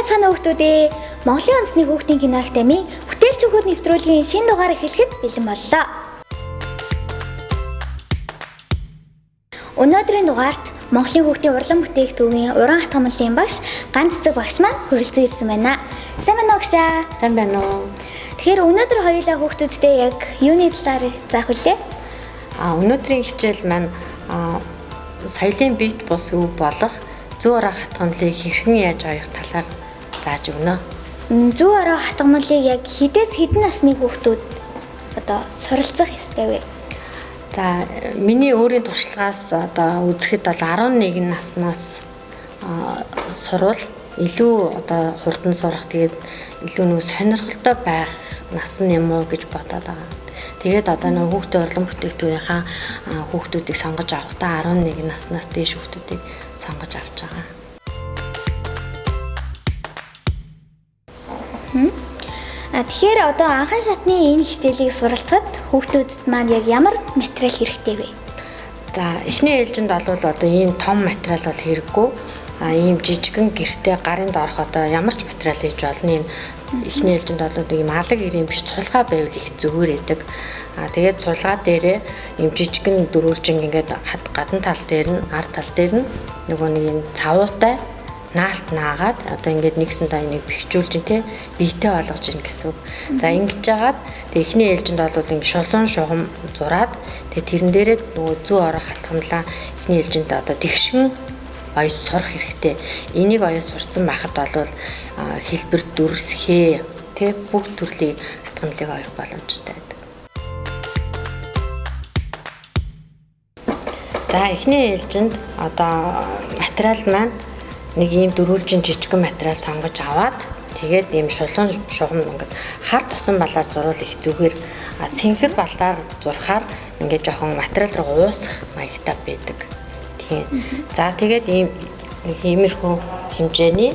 Байцгаана хүүхдүүдээ. Монголын үндэсний хүүхдийн кино академийн бүтээлч хүүхэд нэвтрүүлгийн шинэ дугаар эхлэхэд бэлэн боллоо. Өнөөдрийн дугаарт Монголын хүүхдийн урлан бүтээх төвийн уран хатгамлын багш Ганц цэцэг багш маань хүрэлцэн ирсэн байна. Сайн байна уу багшаа? Сайн байна уу? Тэгэхээр өнөөдөр хоёулаа хүүхдүүдтэй яг юуны талаар заах вүлээ? Өнөөдрийн хичээл маань соёлын бит бус өв болох зүү ороо хатгамлыг хэрхэн яаж оёх талаар зааж өгнө. Зүү ороо хатгамлыг яг хэдээс хэдэн насны хүүхдүүд одоо суралцах ёстой вэ? За, миний өөрийн туршлагаас одоо үзэхэд бол 11 наснаас сурвал илүү одоо хурдан сурах, тэгээд илүү нэг сонирхолтой байх нас нь юм уу гэж бодоод байгаа. Тэгээд одоо нэг хүүхдийн урлан бүтээгдэхүүнийхаа хүүхдүүдийг сонгож авахдаа 11 наснаас дээш хүүхдүүдийг сонгож авч байгаа. Тэгэхээр одоо анхан шатны энэ хичээлийг суралцахад хүүхдүүдэд маань яг ямар материал хэрэгтэй вэ? За, эхний ээлжинд бол одоо ийм том материал бол хэрэггүй. Ийм жижигэн гэртээ гарын доорх одоо ямар ч материал хийж болно. Ийм эхний ээлжинд бол ийм алаг ирэм биш цулгаа байвал их зүгээр байдаг. Тэгээд цулгаа дээрээ ийм жижигэн дөрвөлжин ингээд гадна тал дээр нь, ард тал дээр нь нөгөө нэг ийм цавуутай наалт наагаад одоо ингээд нэгсэндээ энийг бэхжүүлж ин тэ биетэй болгож ин гэсэн үг. За, ингэж жагаад тэг эхний ээлжинд бол ингээд шулуун шугам зураад тэг тэрэн дээрээ нөгөө зүү ороо хатгамлаа эхний ээлжинд одоо тэгшгэн оёж сурах хэрэгтэй. Энийг оёж сурцсан байхад бол хэлбэр дүрсхээ тэ бүх төрлийн хатгамлыг оёх боломжтой байдаг. За, эхний ээлжинд одоо материал маань нэг ийм дөрвөлжин жижигэн материал сонгож аваад тэгээд ийм шулуун шугам ингээд хар тосон балаар зурвал их зүгээр. Цэнхэр балаар зурхаар ингээд жоохон материал руу уусах маягтай байдаг. Тийм. За, тэгээд ийм иймэрхүү хэмжээний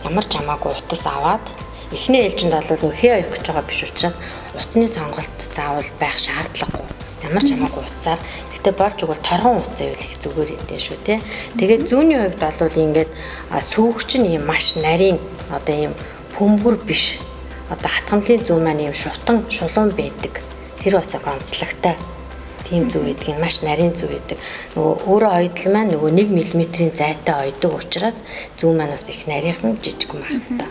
ямар ч хамаагүй утас аваад эхний ээлжинд бол хээ оёх гэж байгаа биш учраас утасны сонголт заавал байх шаардлагагүй. Ямар ч хамаагүй утсаар. Гэхдээ болж өгвөл торгон утас байвал их зүгээр юм шүү те. Тэгээд зүүнний хувьд бол ингээд сүүгч нь ийм маш нарийн одоо ийм бөмбөр биш. Одоо хатгамлын зүүн маань ийм шутан шулуун байдаг. Тэр бас онцлогтой. Тийм зүү байдаг нь маш нарийн зүү байдаг. Нөгөө өөрөө ойдол маань нөгөө 1 мм-ийн зайтай ойдог учраас зүүн маань бас их нарийнхан жижиг байх хэрэгтэй.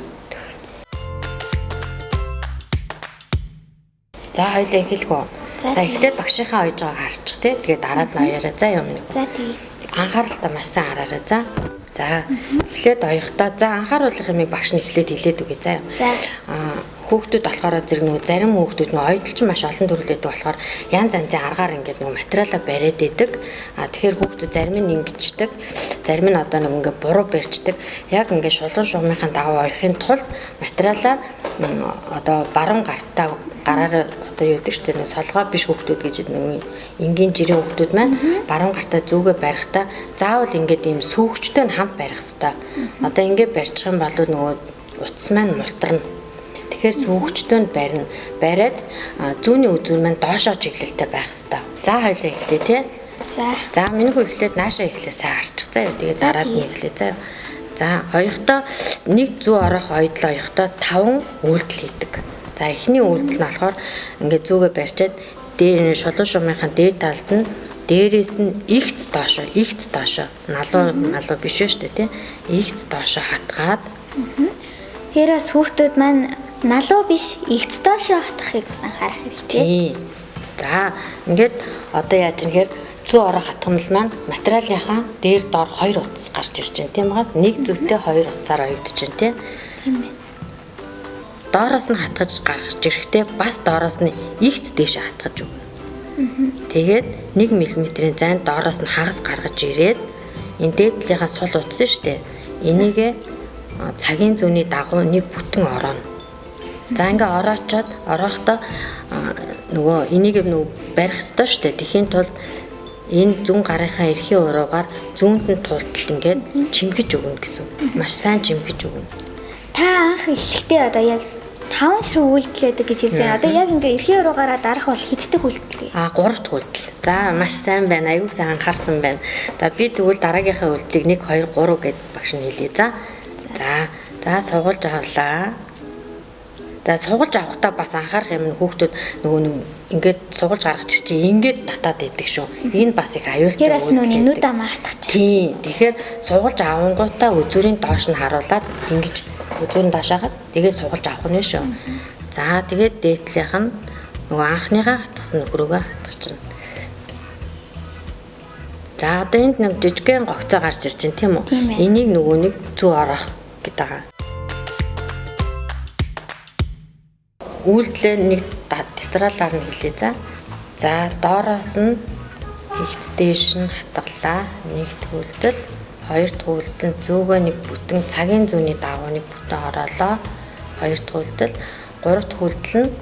За, хоёулаа эхлэх үү? За, эхлээд багшийнхаа ойж байгааг харчих тий. Тэгээд дараад нь оёорой за юм нэг. За, тий. Анхааралтай маш сайн хараарай за. За, эхлээд оёхдоо за анхааруулах юмыг багш нь эхлээд хэлээд өгье за. За. Хүүхдүүд болохоор зэрэг нөгөө зарим хүүхдүүд нөгөө ойдол чинь маш олон төрөл байдаг болохоор янз янзын аргаар ингээд нөгөө материалаа бариад идэг. Тэгэхээр хүүхдүүд зарим нь ингэждэг, зарим нь одоо нэг ингээд буруу барьждаг. Яг ингээд шулуун шугамынхаа дагуу оёхын тулд материалаа одоо баруун гартаа гараар одоо юу гэдэг чинь нэг солгой биш хүүхдүүд гэж нөгөө энгийн жирийн хүүхдүүд маань баруун гартаа зүгээ барихтаа заавал ингээд ийм сүүгчтэй нь хамт барих хэвээр. Одоо ингээд барьчих юм бол нөгөө утас маань мултарна. Тэгэхээр сүүгчтэй нь барина. Бариад зүүнний үзүүр маань доошоо чиглэлтэй байх хэвээр. За, хоёлаа эхлэе те. За. За, миний хүү эхлээд наашаа эхлээ сайн харчих заа юу. Тэгээ дараад нь эхлэе заа юу. За, оёхдоо нэг зүү ороох ойдлоо оёхдоо 5 үйлдэл хийдэг. За, эхний үйлдэл нь болохоор ингээд зүгээ барьчаад дээр шулуун шумынхаа дээд талд нь дээрээс нь игц доошоо налуу малуу биш вэ шүү дээ тий. Игц доошоо хатгаад. Тэгэхээр бас хүүхдүүд маань налуу биш игц доошоо хатахыг бас анхаарах хэрэгтэй. Тий. За, ингээд одоо яаж юм гэхээр зүү ороо хатгамл маань материалынхаа дээр доор 2 утас гарч ирж байна тийм байгаас нэг зүйтэй 2 утсаар оёгдож байна тий. Тийм байна. Доороос нь хатгаж гарч ирэхдээ бас доороос нь игц дээш хатгаж өгнө. Тэгээд 1 мм-ийн зайд доороос нь хагас гаргаж ирээд энэ дээд талынхаа сул утас шүү дээ. Энийгээ цагийн зүүнний дагуу нэг бүтэн орооно. За, ингээ ороочоод орохдоо нөгөө энийг нөгөө барих ёстой шүү дээ. Тэхийн тулд энэ зүүн гарынхаа эрхийн уруугаар зүүнд нь тултал ингээд чимгэж өгнө гэсэн. Маш сайн чимгэж өгнө. Та анх эхлэхдээ одоо яг 5 ширхэг үйлдэл байдаг гэж хэлсэн. Одоо яг ингээ эрхийн уруугаараа дарах бол хэддэх үйлдэл вэ? 3 дахь үйлдэл. За, маш сайн байна. Аюу сайн анхаарсан байна. За, би тэгвэл дараагийнхаа үйлдэлийг 1 2 3 гэд багш нь хэлье. За. За, За сугалж авлаа. За сугалж авахдаа бас анхаарах юм нь хүүхдүүд нөгөө нэг ингээд сугалж гаргачих чи ингээд татаад идэг шүү. Энэ бас их аюултай. Тэр бас нөгөө нүд амаа хатгачих. Тийм. Тэгэхээр сугалж авангуудаа үзүүрийн доош нь харуулад ингэж үзүүрийн доош хагаад тэгээд сугалж авах нь шүү. За тэгээд дээдлийнх нь нөгөө анхныхаа хатгасан нөхрөөгөө хатгачихна. За одоо энд нэг жижигхэн гогцоо гарч ирж байна тийм үү? Энийг нөгөө нэг зүү ороох гэдэг байгаа. Үйлдэлээ нэг дистралаар нь хэлье за. За доороос нь ихт дээш нь хатгалаа. Нэгт үйлдэл, хоёр дахь үйлдэл нь зөөгөө нэг бүтэн цагийн зүүнний дагуу нэг бүтэн ороолоо. Хоёр дахь үйлдэл, гурав дахь үйлдэл нь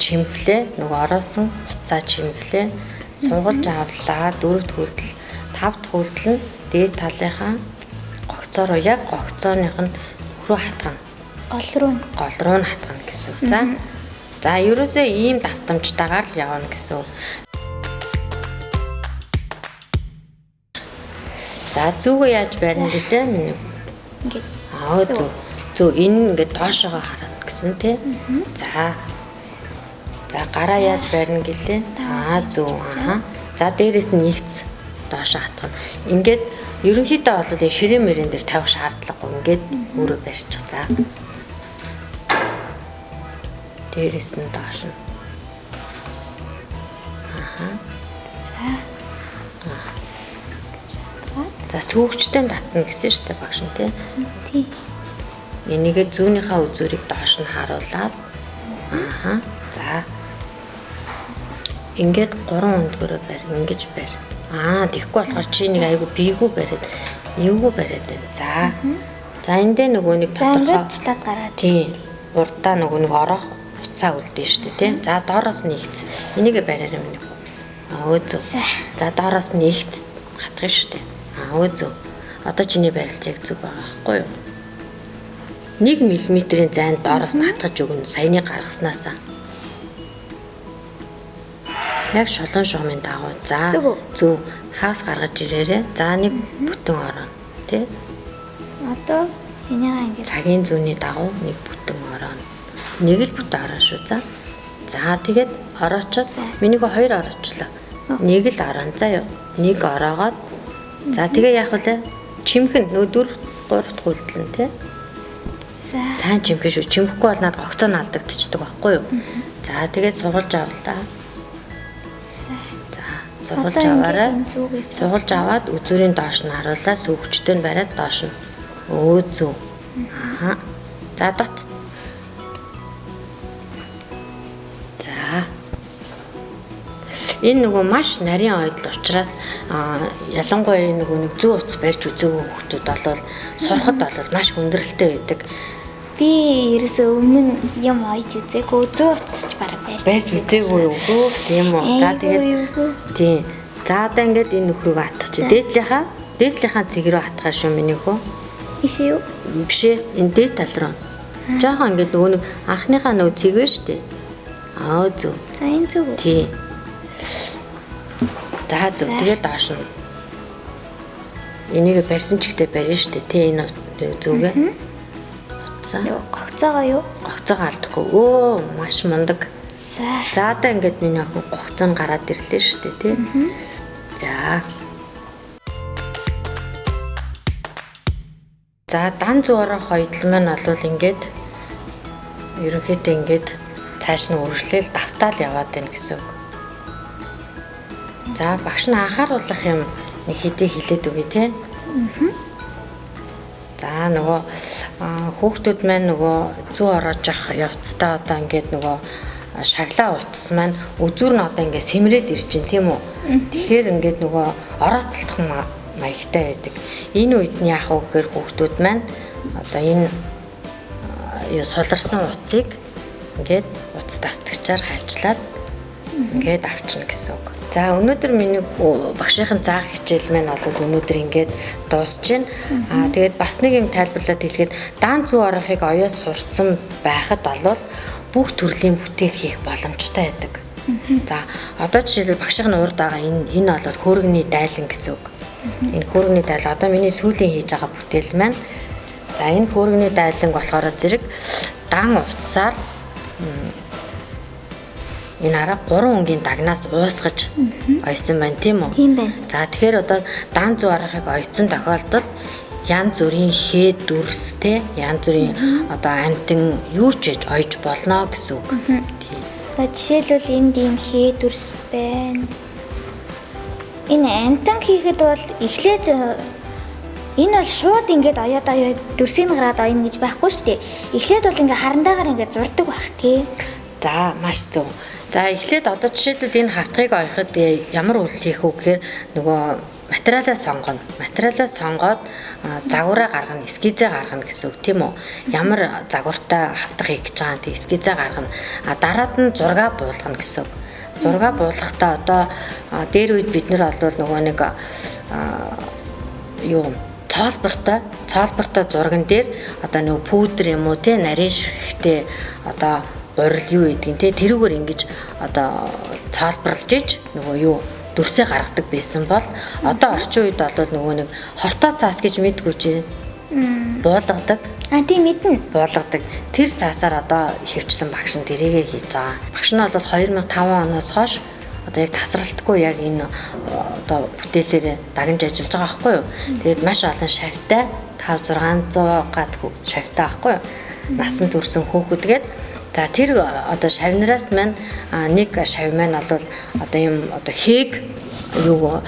чимхлээ. Нөгөө ороосон утсаа чимхлээ. Сургалж авлаа. Дөрөв дахь үйлдэл, тав дахь үйлдэл нь дээд талынхаа гогцоо руу яг гогцооных нь рүү хатгана. Гол руу нь хатгана гэсэн үг. За. За ерөөсөө ийм давтамжтайгаар л явна гэсэн үг. За зүгөө яаж барина гэлээ миний. Ингээд. Аа зөв. Зөв энэ ингээд доошоогоо харна гэсэн тий. За. За гараа яаж барина гэлээ. Аа зөв. Аа. За дээрэс нь нэгц доошоо хатгана. Ингээд ерөнхийдөө бол энэ ширээ мөрөн дээр тавих шаардлагагүй. Ингээд өөрөө барьчих. За. Дээрэс нь доош нь. Аха. За. За сүүгчтэй татна гэсэн шүү дээ багш нь тий. Тий. Энийгээ зүүнийхээ үзүүрийг доош нь харуулад. Аха. За. Ингээд гурван өндгөрөө барь, ингэж барь. Аа, тэгэхгүй болохоор чи нэг айгу бийгүү бариад, эвгүй бариад байна. За. За эндээ нөгөө нэг тодорхой татаад гараад. Тий. Урдаа нөгөө нэг ороох утсаа үлдэн шүү дээ, тий. За доороос нь ихц. Энийгээ бариарай миний. Аа, өө зөв. За доороос нь ихц хатгах шүү дээ. Аа, өө зөв. Одоо чиний барилт яг зөв байгаа байхгүй юу? 1 мм-ийн зайд доороос нь хатгаж өгнө. Саяны гаргаснаас. Яг шулуун шугамын дагуу. За зөв хаас гаргаж ирээрээ. За нэг бүтэн ороо тий. Одоо энийгээ ингээд цагийн зүүнний дагуу нэг бүтэн ороо. Нэг л бүтэн ороо шүү. За. За тэгээд ороочоод минийг хоёр ороочлаа. Нэг л орон заа юу. Нэг ороогоод за тэгээ яах вэ? Чимхэн нөө 4 3 дахь үйлдэл нь тий. За. Сайн чимхэн шүү. Чимхэхгүй бол над гогцоо нь алдагдчихдаг байхгүй юу? За тэгээд сургалж авлаа. Сургалж аваарай. Сургалж аваад үзүүрийн доош нь харуулаа, сүүгчтэй нь бариад доош нь. Өө зөв. Аа. За дот. За. Энэ нөгөө маш нарийн ойдол учраас ялангуяа нөгөө нэг зүү утас барьж үзээгүй хүмүүс бол сурахад бол маш хүндрэлтэй байдаг. Би ерөөсөө өмнө нь юм ойж үзээгүй, зүү утасч бараг барьж үзээгүй юу? Тийм үү. За тэгээд тийм. За одоо ингээд энэ нөхрийг атгах чи. Дээдлийнхаа цэг рүү атгах шүү миний хөө. Биш юу? Биш ээ. Энэ дээд тал руу. Жаахан ингээд нөгөө нэг анхныхаа нөгөө цэг вэ шүү дээ. Аа зөв. За энэ зөв үү? Тийм. За зөв. Тэгээд доош нь. Энийг барьсан ч ихтэй барина шүү дээ. Тэ энэ зүгээ. За. Юу гогцоогоо юу? Гогцоогоо алдахгүй. Өө маш мундаг. За. За одоо ингээд миний охин гогцоо нь гараад ирлээ шүү дээ, тий? За. За дан зүү орох хоёдол маань бол ингээд ерөнхийдөө ингээд цааш нь үргэлжлээл давтаал яваад байна гэсэн үг. За багш нь анхааруулах юм нэг хэдий хэлээд өгье, тий? За нөгөө хүүхдүүд маань нөгөө зүү ороож явах явцдаа одоо ингээд нөгөө шаглаа утас маань үзүүр нь одоо ингээд сэмрээд ирж байна, тийм үү? Тэгэхээр ингээд нөгөө орооцолдох маягтай байдаг. Энэ үед нь яах вэ гэхээр хүүхдүүд маань одоо энэ суларсан утсыг ингээд утас тасдагчаар хальчлаад ингээд авчна гэсэн үг. За өнөөдөр миний багшийн заах хичээл маань бол өнөөдөр ингээд дуусч байна. Аа тэгээд бас нэг юм тайлбарлаад хэлэхэд даан зүү орохыг оёо сурцсан байхад бол бүх төрлийн бүтээл хийх боломжтой байдаг. За одоо жишээлбэл багшийн урд байгаа энэ бол хөөргөний дайлан гэсэн үг. Энэ хөөргөний дайл одоо миний сүүлийн хийж байгаа бүтээл маань За, энэ хөөргөний дайланг болохоор зэрэг дан утсаар энэ арга гурван өнгийн дагнаас уусгаж ойсон байна, тийм үү? Тийм байна. За, тэгэхээр одоо дан зүү аргыг ойцсон тохиолдолд янз бүрийн хээ дүрс те, янз бүрийн одоо амтан юу ч яж ойж болно гэсэн үг. Тийм. Одоо жишээлбэл энд ийм хээ дүрс байна. Энэ амтан хийхэд бол эхлээд энэ бол шууд ингээд оёод оёод дүрсийг гараад оёно гэж байхгүй шүү дээ. Эхлээд бол ингээд харандаагаар ингээд зурдаг байх тий. За, маш зөв. За, эхлээд одоо жишээлбэл энэ хавтгыг оёход ямар үйл хийх үү гэхээр нөгөө материалаа сонгоно. Материалаа сонгоод загвараа гаргана, эскизээ гаргана гэсэн үг, тийм үү? Ямар загвартай хавтга хийх гэж байгаа юм, тийм эскизээ гаргана. А дараад нь зураг буулгана гэсэн үг. Зураг буулгахдаа одоо дээр үед бид нар бол нөгөө нэг юу цоолбортой зурган дээр одоо нөгөө пудр юм уу те, нарийн ширхтээ одоо гурил юу гэдгийг те, тэрүүгээр ингэж одоо цоолборлж иж нөгөө юу дүрсээ гаргадаг байсан бол одоо орчин үед бол нөгөө нэг хортой цаас гэж мэдгүй чи буулгадаг. А тийм, мэднэ. Буулгадаг. Тэр цаасаар одоо ихэвчлэн багш нь тэрийгэ хийж байгаа. Багш нь бол 2005 оноос хойш одоо яг тасралтгүй яг энэ одоо бүтээлээр дагнж ажиллаж байгаа байхгүй юу. Тэгээд маш олон шавтай 5 600 гад шавтай байхгүй юу. Насан турсан хүүхэдгээд за тэр одоо шавнараас маань нэг шав маань бол одоо юм одоо хээг юу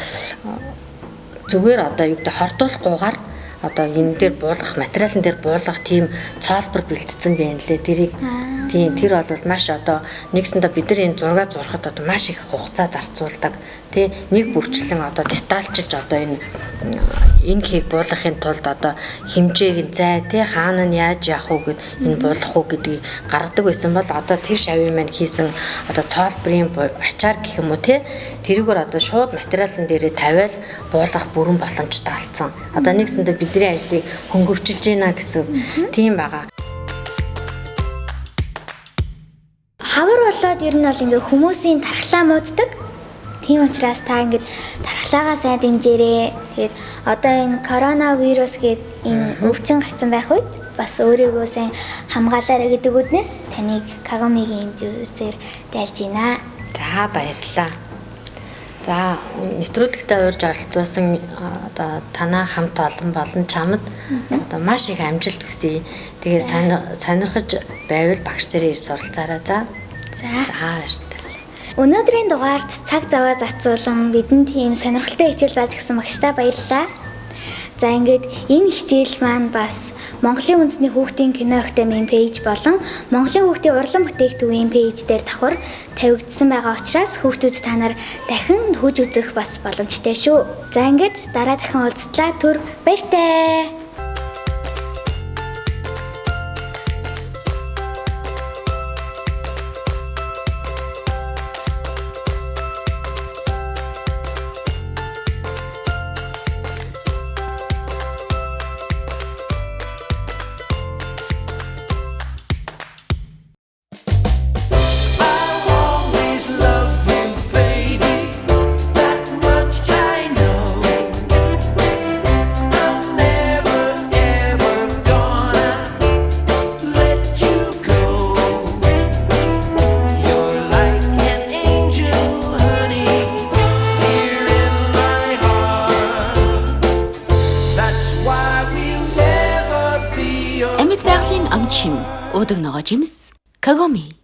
зүгээр одоо юу гэдэг хордуулахгүйгээр одоо энэ дээр буулгах материалн дээр буулгах тийм цоолбор бэлтцсэн байна лээ. Тэрийг тийм, тэр бол маш одоо нэгсэндээ бид нар энэ зураг зурхад одоо маш их хугацаа зарцуулдаг. Тэ, нэг бүрчлэн одоо детальчилж одоо энэ хийг буулгахын тулд одоо хэмжээг нь зай тэ, хаана нь яаж явах уу гэд энэ буулгах уу гэдгийг гаргадаг байсан бол одоо тэр шавийн маань хийсэн одоо цоолборын ачаар гэх юм уу тэ, тэрүүгээр одоо шууд материалн дээрээ тавиал буулгах бүрэн боломжтой болсон. Одоо нэгсэндээ бидний ажлыг хөнгөвчилж байна гэсэн тийм байгаа. Хавар болоод ер нь бол ингээ хүмүүсийн тархлаа мууддаг. Тийм учраас та ингээд тархлаагаа сайн дэмжээрэй. Тэгээд одоо энэ коронавирус гээд энэ өвчин гарсан байх үед бас өөрийгөө сайн хамгаалаарай гэдэг үднэс таныг Кагомигийн зүрзээр дайлж байна. За, баярлалаа. За, нэвтрүүлэгтээ урьж оролцуулсан одоо танаа хамт олон болон чамд одоо маш их амжилт хүсье. Тэгээ сонирхож байвал багш нарыг ирж суралцаарай. За. За, баярлалаа. Өнөөдрийн дугаард цаг заваа зарцуулан бидэнд ийм сонирхолтой хичээл зааж өгсөн багшдаа баярлалаа. За, ингээд энэ хичээл маань бас Монголын үндэсний хүүхдийн кино академийн page болон Монголын хүүхдийн урлан бүтээх төвийн page дээр давхар тавигдсан байгаа учраас хүүхдүүд та нар дахин хөж үзэх бас боломжтой шүү. За, ингээд дараа дахин уулзтлаа. Түр баяртай. I'll always love you, baby. That much I know. I'm never, ever gonna let you go. You're like an angel, honey, here in my heart. That's why we'll never be Амьд байгалийн амт шим, уудаг ногоо жимс, Кагоми.